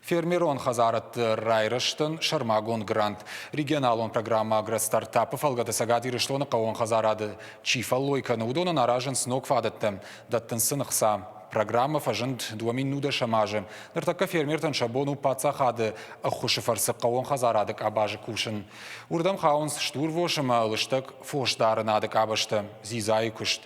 Фермерон хӕдзарадты райрӕзтӕн сӕрмагонд грант. Регионалон программӕ «Агростартап»-ы фӕлгӕты Цӕгат Ирыстоны хъӕууон хӕдзарады чи фӕллой кӕны, уыдонӕн аразынц ног фадӕттӕ, дӕттынц сын ӕхца. Программӕ фӕзынд 2010 азы. Ныртӕккӕ фермертӕн сӕ бон у паддзахады ӕххуысы фӕрцы хъӕууон хӕдзарады къабазы кусын. Уырдӕм хауынц стурвос ӕмӕ лыстӕг фосдарынады къабӕзтӕ, дзидзайы куыст.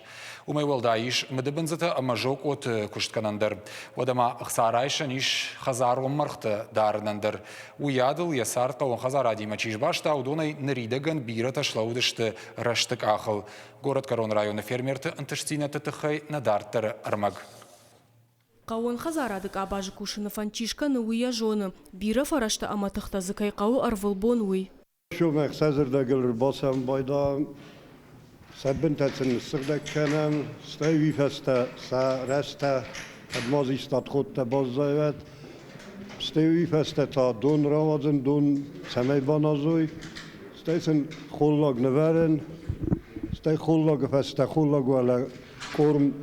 Уымӕй уӕлдай ис мыдыбындзытӕ ӕмӕ зокъоты куыстгӕнӕн дӕр. Уӕдӕ ма ӕхца райсӕн ис хӕдзарон мӕргътӕ дарынӕн дӕр. Уыйадыл йӕ цард хъӕууон хӕдзарадимӕ чи сбаста, уыдонӕй ныридӕгӕн бирӕтӕ слӕууыдысты рӕзты къахыл. Горӕтгӕрон районы фермерты ӕнтыстдзинӕдты тыххӕй нӕ дарддӕры ӕрмӕг. Хъӕууон хӕдзарады къабазы кусыны фӕнд чи скӕны, уый йӕ зоны, бирӕ фӕрӕзтӕ ӕмӕ тыхтӕ дзы кӕй хъӕуы ӕрвылбон, уый. Сомӕх сӕ зӕрдӕгыл ӕрбацӕуын байдайӕм, сӕ бынтӕ сын ныссыгъдӕг кӕнӕм, стӕй уый фӕстӕ сӕ рӕзтӕ кӕд ма дзы исты отходтӕ баззайӕд, стӕй уый фӕстӕ та дон рауадзын, дон цӕмӕй баназой, стӕй сын холлаг нывӕрын, стӕй холлагы фӕстӕ холлаг уӕлӕ корм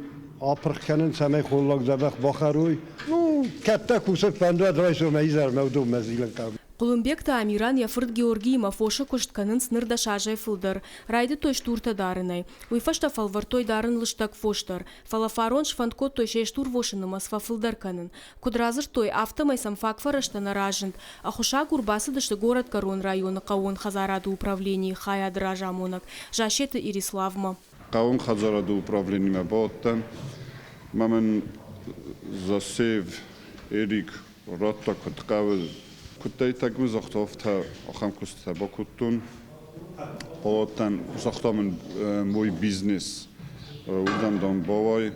апырх кӕнын, цӕмӕй холлаг дзӕбӕх бахӕрой. Ну, кӕдтӕ кусӕг фӕндуӕд райсомӕй изӕрмӕ уыдонмӕ зилын хъӕуы. Хъуылымбегты Амиран йӕ фырт Георгиимӕ фосы куыст кӕнынц ныр 10 азӕй фылдӕр. Райдыдтой стуртӕ дарынӕй. Уый фӕстӕ фӕлвӕрдтой дарын лыстӕг фос дӕр. Фӕлӕ фарон сфӕнд кодтой се стурвосы нымӕц фӕфылдӕр кӕнын. Куыд радзырдтой, афтӕмӕй сӕм фаг фӕрӕзтӕ нӕ разынд. Ӕххуысагур бацыдысты Горӕтгӕрон районы хъӕууон хӕдзарады управленийы хайады разамонӕг Зассеты Ириславмӕ. Хъӕууон хӕдзарады управленимӕ бауадтӕн ӕмӕ мын Засеев Эрик радта, куыд хъӕуы, куыддӕриддӕр мын загъта, афтӕ ахӕм куыстытӕ бакодтон. Бауадтӕн, загъта мын мой бизнес, уырдӕм, дам, бауай.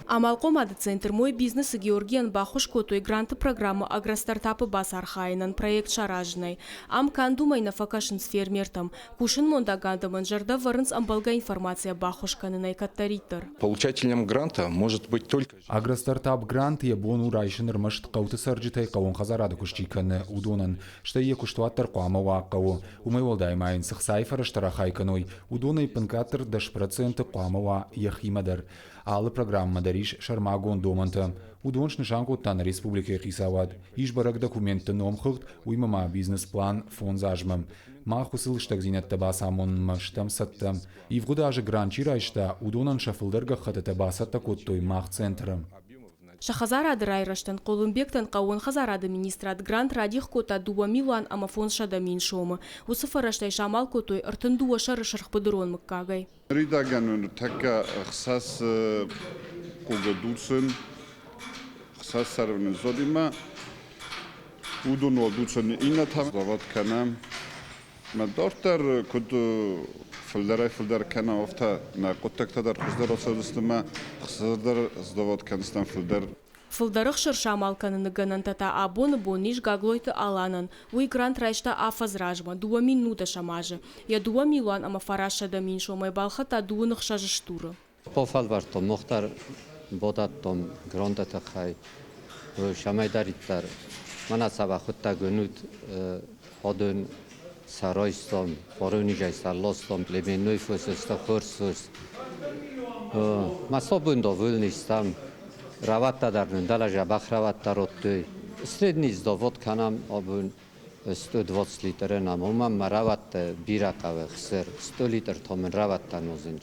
Амалхъомады центр «Мой бизнес»-ы Георгийӕн баххуыс кодтой гранты программӕ «Агростартап»-ы бацархайынӕн проект саразынӕй. Ам канд уымӕй нӕ фӕкӕсынц фермертӕм. Кусынмондаг адӕмӕн зӕрдӕ вӕрынц ӕмбӕлгӕ информацийӕ баххуыс кӕнынӕй кӕддӕриддӕр. Получателем гранта может быть только Агростартап грант йӕ бон у райсын ӕрмӕст хъӕуты цӕрджытӕй хъӕууон хӕдзарады куыст чи кӕны, уыдонӕн, стӕй йӕ куыстуат дӕр хъуамӕ уа хъӕуы. Уымӕй уӕлдай ма йын цы хцайы фӕрӕзтӕ рахай кӕной, уыдонӕй ӕппынкъаддӕр 10% хъуамӕ уа йӕхимӕ дӕр. Алы программӕ дӕр ис сӕрмагонд домӕнтӕ. Уыдон снысан кодта нӕ республикӕйы хицауад. Ис бӕрӕг документты номхыгъд, уыимӕ ма бизнес-план 5 азмӕ. Мах уыцы лыстӕгдзинӕдтӕ бацамонынмӕ стӕм цӕттӕ. Ивгъуыд азы грант чи райста, уыдонӕн сӕ фылдӕр гӕххӕттытӕ бацӕттӕ кодтой мах центры. Сӕ хӕдзарады райрӕзтӕн Хъуылымбегтӕн хъӕууон хӕдзарады министрад грант радих кодта 2 500 000 сомы. Уыцы фӕрӕзтӕй самал кодтой 32 сӕры сырхбыдырон мыггагӕй. Ныридӕгӕн ныртӕккӕ 6 хъугы дуцын, 6 сӕры ныззодимӕ. Уыдон уал дуцын, иннӕтӕ завод кӕнӕм. Мӕ дарддӕр куыд фылдӕрӕй-фылдӕр кӕна, афтӕ нӕ хъуыддӕгтӕ дӕр хуыздӕр ацӕудзысты мӕ хсыр сдавод кӕндзыстӕм фылдӕр. Фылдӕр ӕхсыр самал кӕныны гӕнӕнтӕ та абоны бон ис Гаглойты Аланӕн. Уый грант райста афӕдз размӕ, 2019 азы. Йӕ 2 900 000 сомӕй балхӕдта 26 стуры. Бафӕлвӕрдтон, мах дӕр бадӕттон гранты тыххӕй, цӕмӕйдӕриддӕр мӕнӕ цавӕр хъуыддаг уынут, адон сӕ райстам, фаронизӕй сӕ ластам, племенной фос сты, хорз фос. Мӕ сӕ бон довольный стӕм. Рӕуӕдтӕ дӕр нын дӕлӕ дзӕбӕх рӕуӕдтӕ радтой. Средний завод кӕнӕм абон 120 литры нӕм, уымӕн мӕ рӕуӕдтӕ бирӕ хъӕуы ӕхсыр, 100 литр та мын рӕуӕдтӕ нозынч.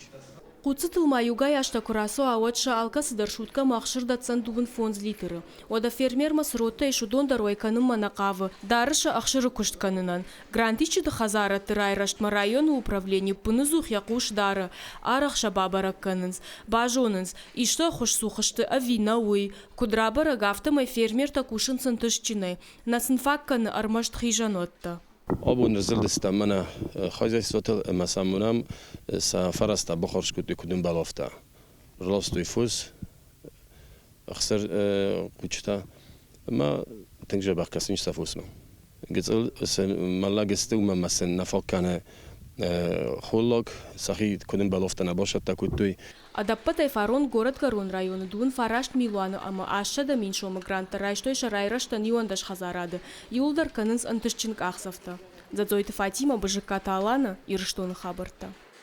Хъуццытыл ма иугай азтӕ куы рацӕуа, уӕд сӕ алкӕцы дӕр суткӕмӕ ӕхсыр дӕтдзӕн 25 литры. Уӕдӕ фермермӕ цы родтӕ ис, уыдон дӕр уӕй кӕнынмӕ нӕ хъавы, дары сӕ ӕхсыры куыст кӕнынӕн. Грантисджыты хӕдзарадты райрӕзтмӕ районы управлени ӕппынӕдзух йӕ хъус дары, арӕх сӕ бабӕрӕг кӕнынц, базонынц, исты ӕххуысцух сты ӕви нӕ, уый. Куыд рабӕрӕг, афтӕмӕй фермертӕ кусынц ӕнтыстджынӕй, нӕ сын фаг кӕны ӕрмӕст хизӕнуӕттӕ. Абон ӕрзылдыстӕм мӕнӕ хозяйствотыл ӕмӕ сӕм уынӕм, сӕ фӕрӕзтӕ баххуыс кодтой, куыд ӕмбӕлы, афтӕ. Ӕрластой фос, ӕхсыр хъуджытӕ ӕмӕ тынг дзӕбӕх кӕсынц сӕ фосмӕ. Гыццыл мӕллӕг сты, уымӕн ӕмӕ сын нӕ фаг кӕны холлаг, сӕхи куыд ӕмбӕлы, афтӕ нӕ басӕттӕ кодтой. Ӕдӕппӕтӕй фарон Горӕтгӕрон районы 29 800 000 сомы гранттӕ райстой сӕ райрӕзтӕн 11 хӕдзарады. Иууылдӕр кӕнынц ӕнтыстджын къахдзӕфтӕ. Дзӕдзойты Фатимӕ, Бызыккаты Алана, Ирыстоны хабӕрттӕ.